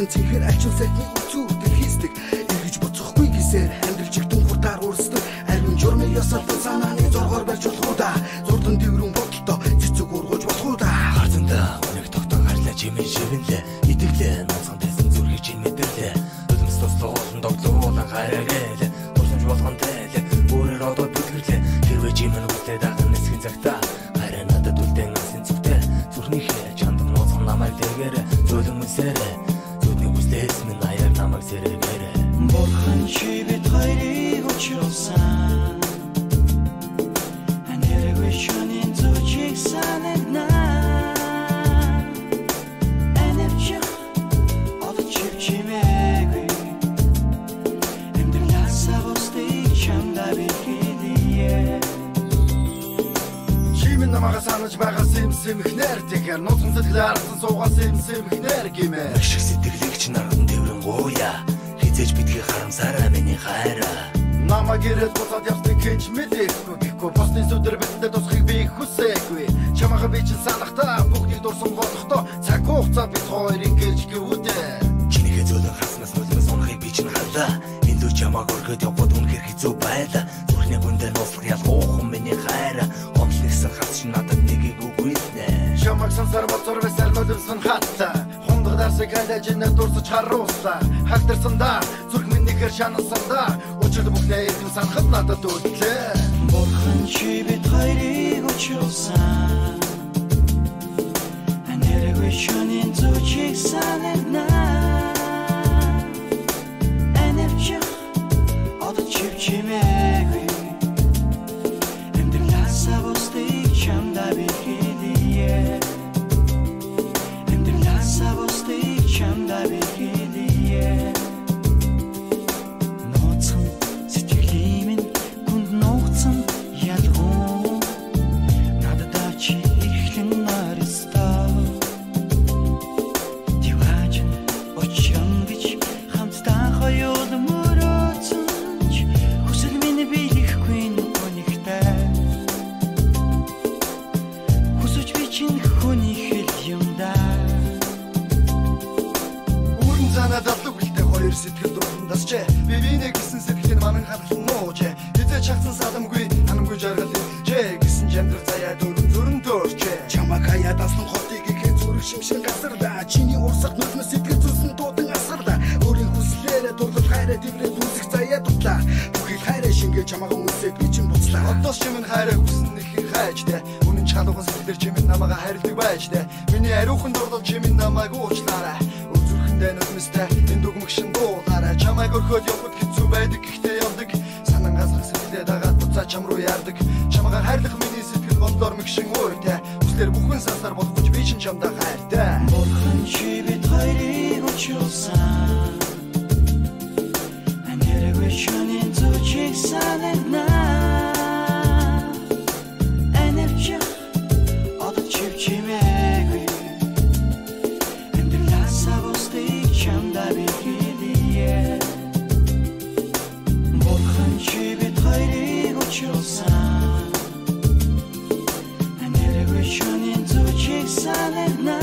Цөөхөн цэнхэр ачин сайтны үзүүр дэлхийсдэг. Эргэж буцахгүй гисээр амьдрал чигтэн хурдаар урсдаг. Харин журмын ёсолтон санааны зоргоор барьж болох уу да. Зурдан дэврэн бодолтой цэцэг ургуулж болох уу да. Харцандаа үнэг тогтон харлаа чимээ шивэнлээ. Итгэлээ нууцхан тайсан зүрхийг чинь мэдэрлээ. Нулимс туслуулан догтлуулан хайраагээл. Дурсамж болгон тэл өөрөөр одод бүтгэрлээ. Хэрвээ чимээ нүглээ даган нисгэн цагтаа хайраа надад үлдэн асын зүгтээ. Зүрхнийхээ чандан нууцхан намайг дэгээрээ зөөлөн үнсээрээ. Зүудний хүслээс минь аяар намайг сэрэгээрээ. Бурхан чи бид хоёрыг учруулсан. Анэргүй шөнийн зүчиг санагна. Анивчих одоо чив чимээгүй. Амьдралаасаа бусдыг чамдаа би хэлье. Чи минь намайг санаж байгаа сэмсэмхнэр. Тэгэхээр нууцхан сэтгэлээ арсан суугаа сэмсэмхнэр гимээр. Шиг сэтгэлийг чинь арган дэврэн гуяа. Хизээж бидгийг харамсараа миний хайраа. Намайг ирээд буцаад явсныг хийж мэдэхгүй. Гэхгүй бусны сүдэр бидэндээ тусахыг би хүсээгүй. Чамайг би чинь санахдаа бүгдийг дурсан бодохдоо цаг хугацаа бид хоёр ингэж гэвүүдээ. Чинийхээ зөөлөн хаснаас нулимс унахыг би чинь харлаа. Энд үе чамайг өргөд явбод үнэхээр хэцүү байлаа. Зүрхний гүндээ нууцлах ялгуухан миний хайраа. Гомдол нэгсэн хас чинь надад нэгийг үгүйлнэ. Чамайг сансар бодсоор байсаар нулимс нь хатта. Хундагдарсыг хайлаж инээ дурсаж харуулсаа. Халтарсан да зүрх минь нэхэр шанасан да. Учир бүхнээ эргэм санахад надад үлдлээ. Бурхан чи бид хоёрыг учруулсан. Анэргүй шөнийн зүчиг санагна. Анивчих одоо чив чимээгүй. Амьдралаасаа бусдыг чамдаа би хэлье. Амьдралаасаа бусдыг чамдаа би хэлье. Нууцхан сэтгэлийн минь гүнд нуугдсан ялгуу. Надад чи эрхлэн ойрсдоо. Диваажин очихын гэж хамтдаа хоёул мөрөөдсөн ч хүсэл минь биелэхгүй нүгтэй. Хүсэж би чинь хүний хэл юм да. Үүрэн занаа даллаг үлдээ хоёр сэтгэл дурандасчээ. Би бинэ гэсэн сэтгэл нь манан хадгалан нуужээ. Хизээ чагсан саламгүй ханамгүй жаргал иржээ. Гэсэн ч амьдрах заяа дөрөн зүрэн төөрчээ. Чамайг хаяад аслан хотыг ихэн зүрх шимшин гасарлаа. Чиний урсах нүднээс сэтгэл зүсэн дуудан асарлаа. Өөрийн хүслээрээ дурлал хайраа дэврээ зүсэх заяа дутлаа. Бүхий хайраа шингээ чамайг үнсээд би чинь буцлаа. Одоос чимэн хайраа хүсэн нэхэн хайжтай. Үнэн ч халуухан сэтгэлээр чимэн намайг хайрладаг байжтай. Миний ариухан дурлал чимэн намайг уучлаарай. Зүрхэндээ нүдмэстэй энэ дүгмэгшин дуулаарай. Чамайг өрхөөд явхад хэцүү байдаг гэхдээ явдаг. Санан гасрах сэтгэлээ дагаад буцаа чам руу яардаг. Чамайг хайрлах миний сэтгэл гомдлоор мэгшин уйтай. Хүслээр бүхэн сансар болохгүй би чинь чамдаа хайртай. Бурхан чи бид хоёрыг учруулсан. Анэргүй шөнийн зүчиг санагна. Анивчих одоо чив чимээгүй. Амьдралаасаа бусдыг чамдаа би хэлье. Бурхан чи бид хоёрыг учруулсан. Анэргүй шөнийн зүчиг санагна.